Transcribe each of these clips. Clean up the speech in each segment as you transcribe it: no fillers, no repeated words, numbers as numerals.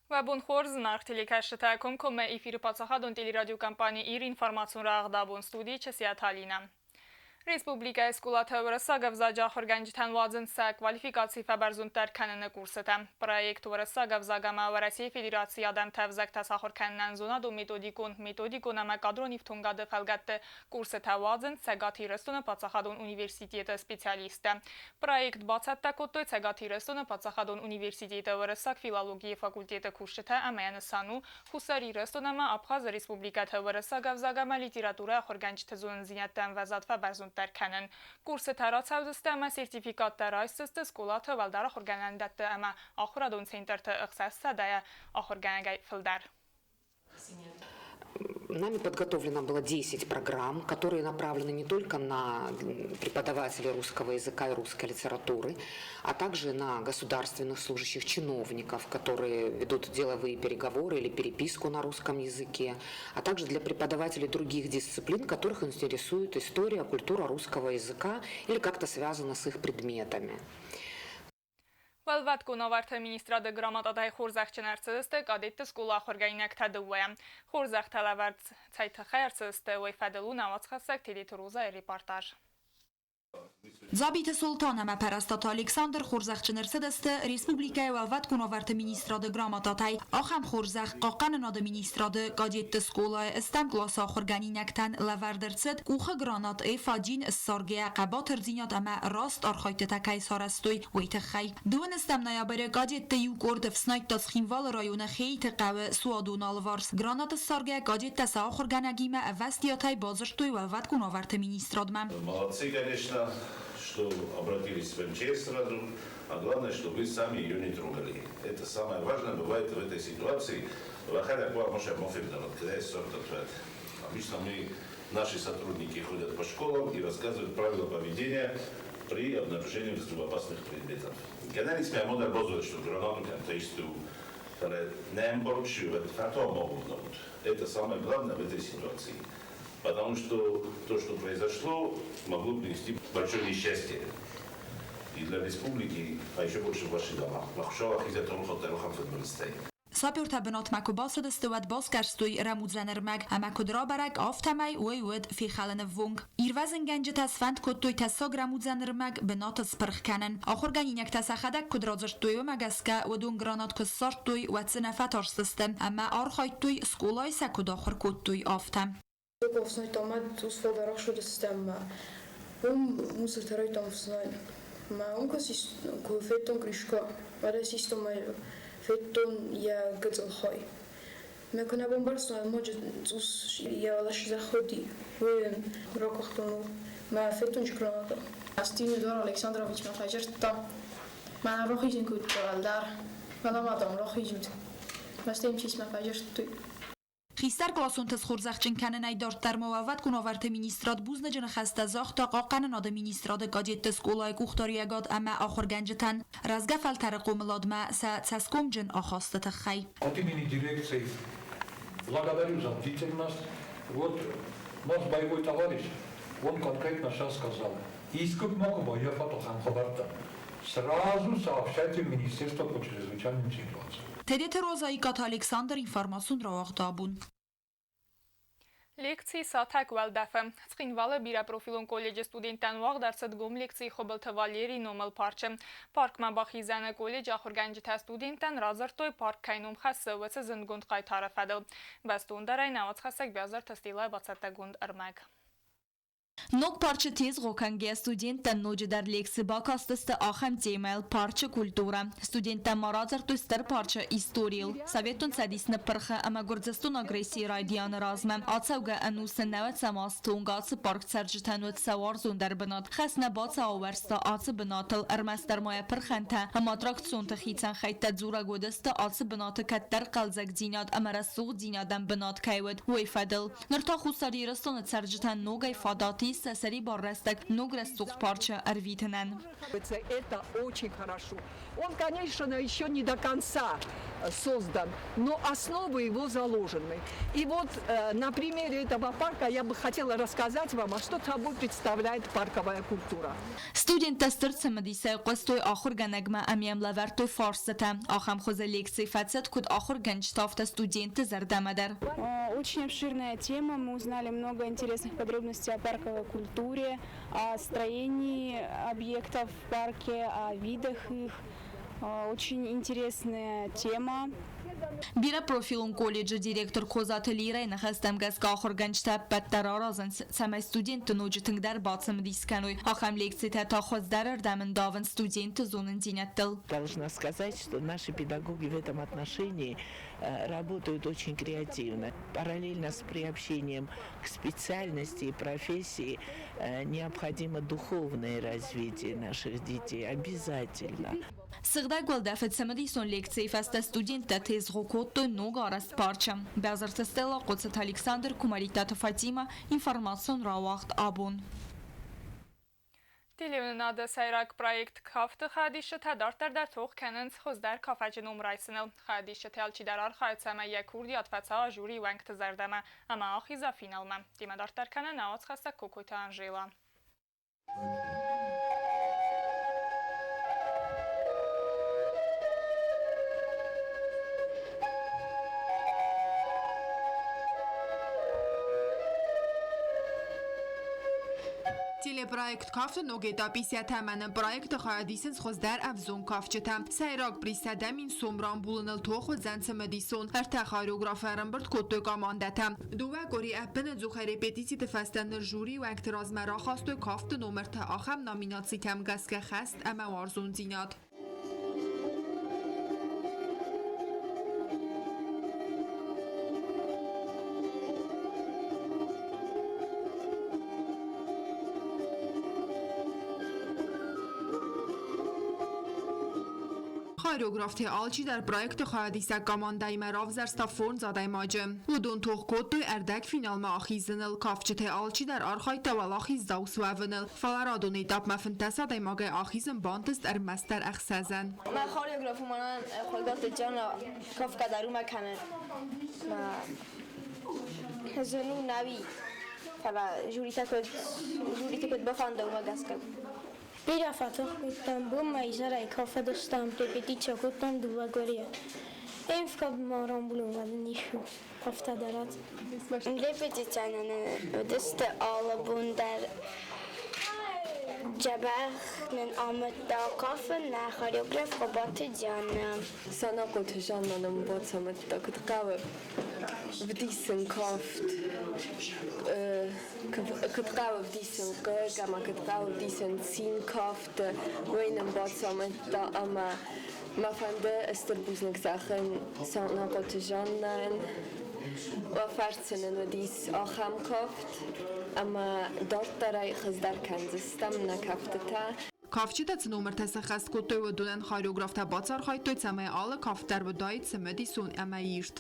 Уӕ бон хорз, зынаргъ телекӕсджытӕ! Комкоммӕ эфиры паддзахадон телерадиокомпани «Ир» информацион рӕгъдабон студийы Часиаты Алинӕ. Республикӕйы скъолатӕ уӕрӕсаг ӕвзаджы ахуыргӕнджытӕн уадзынц сӕ квалификаци фӕбӕрзонддӕр кӕныны курсытӕ. Проект «Уӕрӕсаг ӕвзаг ӕмӕ Уӕрӕсейы Федерацийы адӕмты ӕвзӕгтӕ сахуыр кӕнынӕн зонадон-методикон, методикон ӕмӕ кадрон ифтонгады фӕлгӕтты курсытӕ уадзынц Цӕгат Ирыстоны паддзахадон университеты специалисттӕ. Проект бацӕттӕ кодтой Цӕгат Ирыстоны паддзахадон университеты уырыссаг филологийы факультеты кусджытӕ ӕмӕ йӕ нысан у Хуссар Ирыстон ӕмӕ Абхазы республикӕты уырыссаг ӕвзаг ӕмӕ литературӕйы ахуыргӕнджыты зонындзинӕдты ӕмвӕзад фӕбӕрзонддӕр кӕнын. Курсытӕ рацӕудзысты ӕмӕ сертификаттӕ райсдзысты скъолаты уӕлдӕр ахуыргӕнӕндӕтты ӕмӕ ахуырадон центрты 600 ахуыргӕнӕгӕй фылдӕр. Нами подготовлено было 10 программ, которые направлены не только на преподавателей русского языка и русской литературы, а также на государственных служащих, чиновников, которые ведут деловые переговоры или переписку на русском языке, а также для преподавателей других дисциплин, которых интересует история, культура русского языка или как-то связана с их предметами. Уӕлвӕткон уавӕрты министрады грамотатӕй хорзӕхджын ӕрцыдысты кадетты скъола ахуыргӕнинӕгтӕ дыууӕйӕ. Хорзӕхтӕ лӕвӕрд цӕй тыххӕй ӕрцыдысты, уый фӕдыл у нӕ уацхӕссӕг Тедеты Розайы репортаж. Дзабиты Солтан ӕмӕ Пӕрӕстаты Александр хорзӕхджын ӕрцыдысты республикӕйы уӕлвӕткон уавӕрты министрады грамотатӕй. Ахӕм хорзӕх Хъахъхъӕнынады министрады кадетты скъолайы стӕм къласы ахуыргӕнинӕгтӕн лӕвӕрд ӕрцыд къухы гранат F1 ссаргӕйӕ хъӕбатырдзинад ӕмӕ раст архайдтытӕ кӕй сарӕзтой, уый тыххӕй. Дыууынӕстӕм ноябры кадетты иу къорд ӕфснайдта Цхинвалы районы Хейты хъӕуы суадоны алыварс. Гранат ссаргӕйӕ кадеттӕ сӕ ахуыргӕнӕгимӕ ӕвӕстиатӕй бадзырдтой уӕлвӕткон уавӕрты министрадмӕ. Молодцы, конечно, что обратились в МЧС сразу, а главное, что вы сами ее не трогали. Это самое важное бывает в этой ситуации. Обычно мы, наши сотрудники ходят по школам и рассказывают правила поведения при обнаружении взрывоопасных предметов. Это самое главное в этой ситуации. Потому что то, что произошло, могло принести большое несчастье и для республики, а еще больше в ваши дома. Сапертӕ бынатмӕ куы бацыдысты, уӕд басгӕрстой рӕмудзӕн ӕрмӕг ӕмӕ куыд рабӕрӕг, афтӕмӕй уый уыд фехӕлыны ввонг. Ирвӕзынгӕнджытӕ сфӕнд кодтой тӕссаг рӕмудзӕн ӕрмӕг бынаты спырх кӕнын. Ахуыргӕнинӕгтӕ сӕхӕдӕг куыд радзырдтой, уымӕ гӕсгӕ уыдон гранат куы ссардтой, уӕд дзы нӕ фӕтарстысты ӕмӕ архайдтой, скъолайы сӕ куыд ахуыр кодтой, афтӕ. Уым мусортӕ райдыдтам ӕфснайын. Мӕ уым куы федтон Гришка, уӕд ӕй систон мӕ федтон йӕ гыццыл хай. Мӕ куы нӕ бамбӕрстон, ноджы цъус йӕ зӕхх уыди, уый ракъахтон мӕ федтон граната. Астин Эдуард Александровичмӕ фӕдзырдта, мӕнӕ рахизын кодта ӕлдар, фӕлӕ ма дам рахизут. Фӕстӕ йын чисмӕ фӕдзырдтой. Хистӕркъласонты схорзӕхджын кӕнынӕй дарддӕр ма уӕлвӕткон уавӕрты министрад бузныджы ныхӕстӕ загъта Хъахъхъӕнынады министрады кадетты скъолайы къухдариуӕгад ӕмӕ ахуыргӕнджытӕн рӕзгӕ фӕлтӕры хъомыладмӕ сӕ цӕсгомджын ахасты тыххӕй. От имени дирекции благодарю за бдительность. Вот наш боевой товарищ, он конкретно сейчас сказал, искуы макуы баййафат ахӕм хабӕрттӕ. Сразу сообщайте в Министерство по чрезвычайным ситуациям. Тедеты Роза Икъаты Александр информацион рауагъды абон. Лекци сатӕг уӕлдӕфы. Цхинвалы бирӕпрофилон колледжы студенттӕн уагъд ӕрцыд гом лекци Хуыбылты Валерийы номыл парчы. Паркмӕ бахизӕны колледжы ахуыргӕнджытӕ студенттӕн радзырдтой, парк кӕй ном хӕссы, уыцы зындгонд хъайтары фӕдыл. Бӕстондӕрӕй нӕ уацхӕссӕг Бязырты Стеллайы бацӕттӕгонд ӕрмӕг. Ног парчы тезгъо кӕнгӕ студенттӕн ноджыдӕр лекци бакастысты ахӕм темӕйыл «Парчы культурӕ». Студенттӕ ма радзырдтой стыр парчы историйыл. Советон Цӕдис ныппырхы ӕмӕ Гуырдзыстон агрессийы райдианы размӕ ацӕугӕ ӕнусы нӕуӕдзӕм азты онг ацы парк цӕрджытӕн уыд сӕ уарзондӕр бынат. Хӕс нӕ бацауӕрста ацы бынатыл, ӕрмӕстдӕр ма йӕ пырхӕнтӕ ӕмӕ аттракционты хицӕн хӕйттӕ дзурӕг уыдысты ацы бынаты кӕддӕр хъӕлдзӕгдзинад ӕмӕ рӕсугъддзинадӕн бынат кӕй уыд, уый фӕдыл. Ныр та Хуссар Ирыстоны цӕрджытӕн ногӕй фадат ис сӕ сӕрибар рӕстӕг ног рӕсугъд парчы ӕрвитынӕн. Это очень хорошо. Он, конечно, еще не до конца. создан, но основы его заложены. И вот на примере этого парка я бы хотела рассказать вам, а что собой представляет парковая культура. Студенттӕ стыр цымыдисӕй хъуыстой ахуыргӕнӕгмӕ ӕмӕ йӕм лӕвӕрдтой фарстытӕ. Ахӕм хуызы лекци фӕцыд куыд ахуыргӕнджыты, афтӕ студентты зӕрдӕмӕ дӕр. Очень обширная тема. Мы узнали много интересных подробностей о парковой культуре, о строении объектов в парке, о видах их. Очень интересная тема. Бирӕпрофилон колледжы директор Козаты Лирӕйы ныхӕстӕм гӕсгӕ ахуыргӕнджытӕ ӕппӕт дӕр аразынц, цӕмӕй студентты ноджы тынгдӕр бацымыдис кӕной. Ахӕм лекцитӕ та хуыздӕрырдӕм ӕндавынц студентты зонындзинӕдтыл. Должна сказать, что наши педагоги в этом отношении работают очень креативно. Параллельно с приобщением к специальности и профессии необходимо духовное развитие наших детей обязательно. Сыгъдӕг уӕлдӕфы цымыдисон лекцийы фӕстӕ студенттӕ тезгъо кодтой ног арӕзт парчы. Бязырты Стелла, Хъоцыты Александр, Кумаритаты Фатимӕ, информацион рауагъд «Абон». Телеуынынады сӕйраг проект «Кафты хайадисджытӕ» дарддӕр дӕр тох кӕнынц хуыздӕр кафӕджы ном райсыныл. Хайадисджытӕй алчидӕр архайы, цӕмӕй йӕ курдиат фӕцӕуа жюрийы уӕнгты зӕрдӕмӕ ӕмӕ ахиза финалмӕ. Темӕ дарддӕр кӕны нӕ уацхӕссӕг Кокойты Анжела. Телепроект «Кафты» ног этап ис йӕ тӕмӕны. Проекты хайад исынц хуыздӕр ӕвзонг кафджытӕ. Сӕйраг приз 100 000 сом рамбулыныл тох уыдзӕн цымыдисон. Ӕртӕ хореографы ӕрӕмбырд кодтой командӕтӕ. Дыууӕ къуыри ӕппынӕдзухӕй репетициты фӕстӕ ныр жюрийы уӕнгты размӕ рахастой кафты номыртӕ ахӕм номинацитӕм гӕсгӕ: хӕст ӕмӕ уарзондзинад. Хореографтӕй алчидӕр проекты хайадисӕг командӕимӕ равзӕрста фондз адӕймаджы. Уыдон тох кодтой ӕрдӕгфиналмӕ ахизыныл. Кафджытӕй алчидӕр архайдта уӕлахиздзау суӕвыныл. Фӕлӕ радон этапмӕ 15 адӕймагӕй ахизын бантыст ӕрмӕстдӕр ӕхсӕзӕн. Мӕ хореограф мӕнӕн Хуӕгаты Диана кафгӕ дӕр уымӕ кӕны. Зын у нӕуи, фӕлӕ жюриты куыд бафӕнда, уымӕ гӕсгӕ. Бирӕ фӕтох кодтам, бонмӕ изӕрӕй кафыдыстӕм, репетици кодтам дыууӕ къуырийы. МФК-мӕ рамбулын ис афтӕ дӕр. Репетици нын уыдысты алы бон дӕр. Дзӕбӕх нын амыдта кафын нӕ хореограф Хъуыбадты Дианӕ. Санахъоты Жанна нын бацамыдта, куыд хъӕуы вдисын кафт, куыд хъӕуы вдисын хъыг ӕмӕ куыд хъӕуы вдисын цин кафты, уый нын бацамыдта ӕмӕ мӕ фӕнды стыр бузныг зӕгъын Санахъоты Жаннӕн. Уӕ фӕрцы нын уыдис ахӕм кафт ӕмӕ дарддӕрӕй хуыздӕр кӕндзыстӕм нӕ кӕфтытӕ. Кафджытӕ цы номыртӕ сӕххӕст кодтой, уыдонӕн хореографтӕ бацархайдтой, цӕмӕй алы кафт дӕр уыдаид цымыдисон ӕмӕ ирд.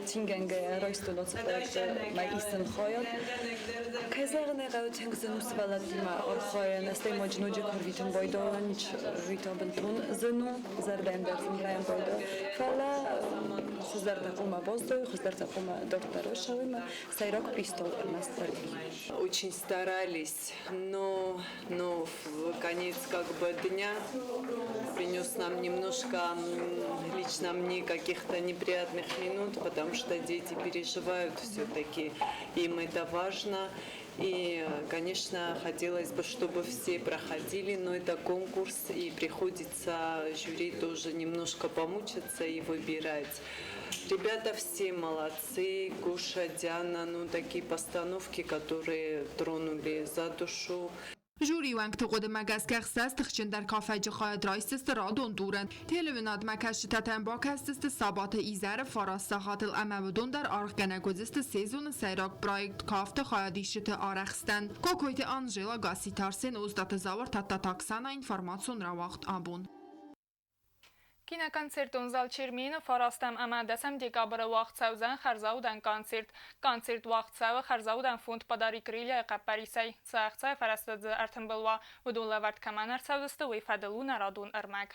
Цингӕнгӕйӕ райстон ацы проекты мӕ исын хайад. Кӕй зӕгъын ӕй хъӕуы, тынг зын у сывӕллӕттимӕ архайын, стӕй ма ноджы куы рвитын байдайын, уый та бынтон зын у, зӕрдӕйӕн дӕр зын райын байдайы. Фӕлӕ хуыздӕр дӕ хъуамӕ баздайой, хуыздӕр дӕ хъуамӕ дарддӕр ссӕуой ӕмӕ сӕйраг призтыл ӕрмӕстдӕр. Очень старались, но в конец как бы дня принес нам немножко, лично мне, каких-то неприятных минут, потому что дети переживают все-таки, им это важно. И, конечно, хотелось бы, чтобы все проходили, но это конкурс, и приходится жюри тоже немножко помучиться и выбирать. Ребята все молодцы, Гоша, Диана, ну такие постановки, которые тронули за душу. Жюрийы уӕнгты хъуыдымӕ гӕсгӕ ӕхсӕз тыхджындӕр кафӕджы хайад райсдзысты радон туры. Телеуынынадмӕ кӕсджытӕ та бакӕсдзысты сабаты изӕры 9 сахатыл ӕмӕ уыдон дӕр аргъгӕнӕг уыдзысты сезоны сӕйраг проект «Кафты» хайадисджыты арӕхстӕн. Кокойты Анжела, Гасситы Арсен, Остъаты Зауыр, Тадтаты Оксана, информацион рауагъд «Абон». Киноконцертон зал «Чермен»-ы 9 ӕмӕ 10 декабры уагъд цӕудзӕн хӕрзаудӕн концерт. Концерт уагъд цӕуы хӕрзаудӕн фонд «Подари крылья»-йы хъӕппӕрисӕй. Цы ӕхцайы фӕрӕзтӕ дзы ӕртымбыл уа, уыдон лӕвӕрд кӕмӕн ӕрцӕудзысты, уый фӕдыл у нӕ радон ӕрмӕг.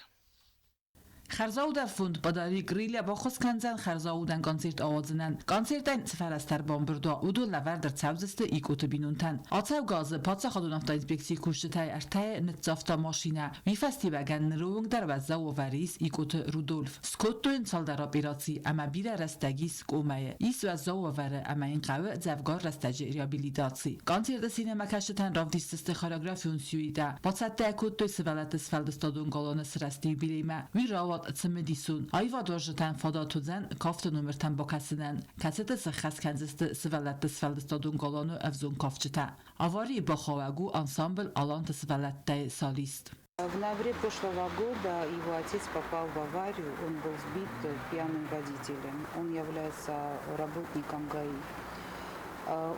Хӕрзаудӕн фонд «Подари крылья» баххуыс кӕндзӕн хӕрзаудӕн концерт ауадзынӕн. Концертӕн цы фӕрӕзтӕ ӕрбамбырд уа, уыдон лӕвӕрд ӕрцӕудзысты Икъоты бинонтӕн. Ацӕугӕ азы паддзахадон автоинспекцийы кусджытӕй ӕртӕйы ныццавта машинӕ. Уый фӕстиуӕгӕн ныры онг дӕр уӕззау уавӕры ис Икъоты Рудольф. Скодтой йын цалдӕр операцийы ӕмӕ бирӕ рӕстӕг ис комӕйы. Ис уӕззау уавӕры ӕмӕ йын хъӕуы дзӕвгар рӕстӕджы реабилитаци. Концерты сценӕмӕкӕсджытӕн равдисдзысты хореографион сюитӕ. Бацӕттӕ кодтой сывӕллӕтты сфӕлдыстадон галуаны сырӕзты юбилеймӕ. Уый рауад цымыдисон. Аивадуарзджытӕн фадат уыдзӕн кафты номыртӕм бакӕсынӕн, кӕцыты сыххӕст кӕндзысты сывӕллӕтты сфӕлдыстадон галуаны ӕвзонг кафджытӕ. Аварийы бахауӕг у ансамбль Аланты сывӕллӕттӕ-йы солист. В ноябре прошлого года его отец попал в аварию, он был сбит пьяным водителем. Он является работником ГАИ.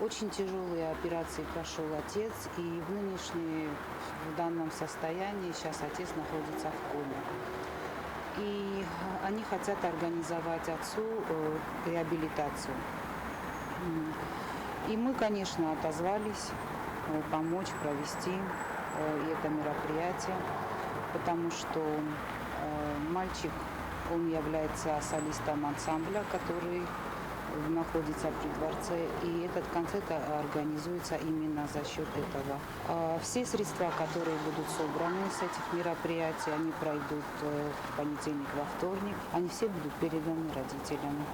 Очень тяжелые операции прошел отец, и в нынешней, в данном состоянии сейчас отец находится в коме. И они хотят организовать отцу реабилитацию. И мы, конечно, отозвались помочь провести это мероприятие, потому что мальчик, он является солистом ансамбля, который находится при дворце, и этот концерт организуется именно за счет этого. Все средства, которые будут собраны с этих мероприятий, они пройдут в понедельник, во вторник, они все будут переданы родителям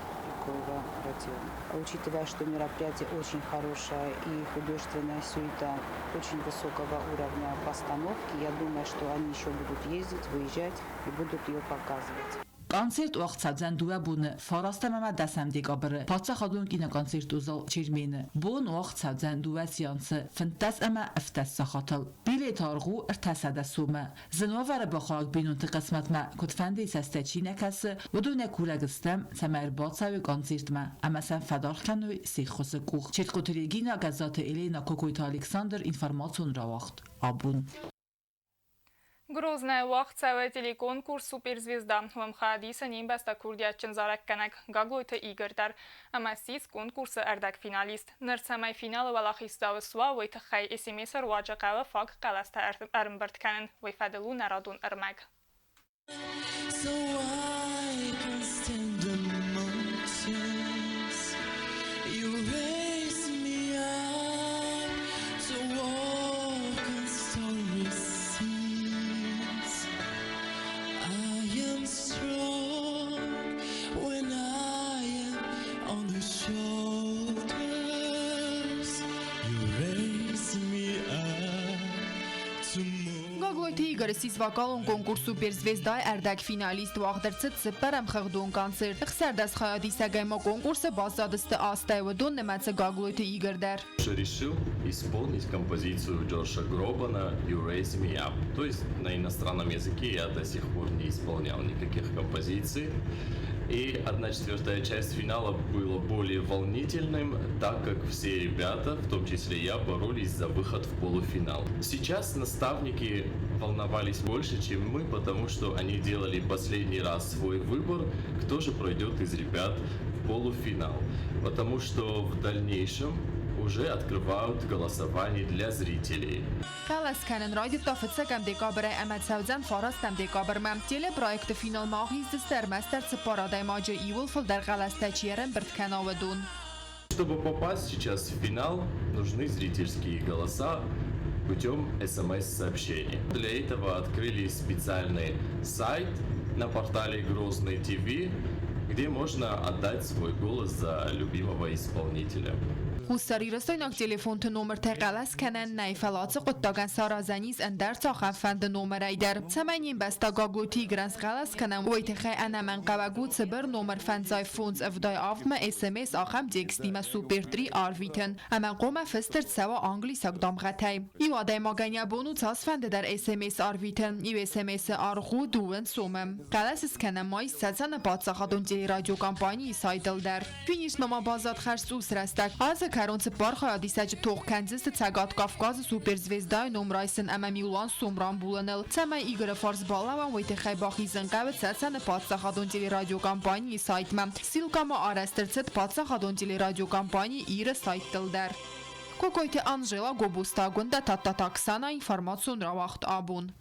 Икова Родиона. Учитывая, что мероприятие очень хорошее и художественная сюита очень высокого уровня постановки, я думаю, что они еще будут ездить, выезжать и будут ее показывать. Концерт уагъд цӕудзӕн дыууӕ боны, фарастӕм ӕмӕ дӕсӕм декабры, паддзахадон киноконцерты зал Чермены. Бон уагъд цӕудзӕн дыууӕ сеансы, 15 ӕмӕ 17 сахатыл. Билеты аргъ у 300 сомы. Зын уавӕры бахауӕг бинонты хъысмӕтмӕ куыдфӕндыйы цӕстӕй чи нӕ кӕсы, уыдонӕй курӕг стӕм, цӕмӕй ӕрбацӕуой концертмӕ ӕмӕ сӕм фӕдаргъ кӕной се ххуысы къух. Четкоты Регина, Гӕззаты Елена, Кокойты Александр, информацион рауагъд. Абон. Грознайы уагъд цӕуы телеконкурс «Суперзвезда». Уым хайадисы не мбӕстаг курдиатджын зарӕггӕнӕг Гаглойты Игорь дӕр ӕмӕ ссис конкурсы ӕрдӕгфиналист. Ныр цӕмӕй финалы уӕлахиздзау суа, уый тыххӕй СМС-ы руаджы хъӕуы фаг хъӕлӕстӕ ӕрӕмбырд кӕнын. Уый фӕдыл у нӕ радон ӕрмӕг. So I can stand the mountains. You raise me up to walk on stormy seas. I am strong when I am on your shoulders. You raise me up to move. Гаглойты Игорь ссис вокалон конкурс «Суперзвезда»-йы ӕрдӕгфиналист. Уагъд ӕрцыд цыппӕрӕм хыгъдон концерт. 16 хайадисӕгӕй ма конкурсы баззадысты астӕй, уыдон нымӕцы Гаглойты Игорь дӕр. Решил исполнить композицию Джоша Гробана «You Raise Me Up». То есть на иностранном языке я до сих пор не исполнял никаких композиций. И 1/4 часть финала была более волнительным, так как все ребята, в том числе я, боролись за выход в полуфинал. Сейчас наставники волновались больше, чем мы, потому что они делали последний раз свой выбор, кто же пройдет из ребят в полуфинал. Потому что в дальнейшем уже открывают голосование для зрителей. Хъӕлӕс кӕнын райдыдта фыццӕгӕм декабрӕй ӕмӕ цӕудзӕн фарастӕм декабрмӕ. Телепроекты финалмӕ ахиздзысты ӕрмӕстдӕр цыппар адӕймаджы, иууыл фылдӕр хъӕлӕстӕ чи ӕрӕмбырд кӕна, уыдон. Чтобы попасть сейчас в финал, нужны зрительские голоса путем смс-сообщений. Для этого открыли специальный сайт на портале Грозный ТВ, где можно отдать свой голос за любимого исполнителя. Хуссарирыстойнаг телефонты номыртӕй хъӕлӕс кӕнӕн нӕй, фӕлӕ ацы хъуыддагӕн саразӕн ис ӕндӕр цахӕмфӕнды номырӕй дӕр. Цӕмӕй не мбӕстаг Гаглойты Игорӕн схъӕлӕс кӕнӕм, уый тыххӕй ӕнӕмӕнгхъӕуӕг у цыбыр номыр 557-авдмӕ СМС ахӕм текстимӕ Супер три арвитын, ӕмӕ хъуамӕ фыст ӕрцӕуа англисаг дамгъӕтӕй. Иу адӕймагӕн йӕ бон у цасфӕнды дӕр СМС арвитын. Иу СМС-ы аргъ у дыууын сомы. Хъӕлӕс скӕнӕм ма ис Цӕцӕны паддзахадон телерадиокомпанийы сайтыл дӕр. Финишмӕ ма баззад хӕрзцъус рӕстӕг. Азы кӕрон цыппар хайадисӕджы тох кӕндзысты Цӕгат Кавказы суперзвездайы ном райсын ӕмӕ милуан сом рамбулыныл. Цӕмӕй Игоры фарс балӕууӕм, уый тыххӕй бахизын хъӕуы Цӕцӕны паддзахадон телерадиокомпанийы сайтмӕ. Ссылкӕ ма арӕзт ӕрцыд паддзахадон телерадиокомпани Иры сайттыл дӕр. Кокойты Анжела, Гобозты Агуындӕ, Тадтаты Оксана, информацион рауагъд абон.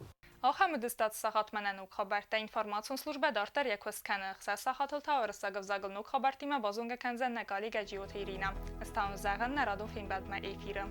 Ахӕм уыдысты сахатмӕ нӕ ног хабӕрттӕ. Информацион службӕ дарддӕр йӕ куыст кӕны. 6 сахатыл та уырыссаг ӕвзагыл ног хабӕрттимӕ базонгӕ кӕндзӕн нӕ коллегӕ Джиоты Иринӕ. Ӕз та уын зӕгъын нӕ радон фембӕлдмӕ эфиры.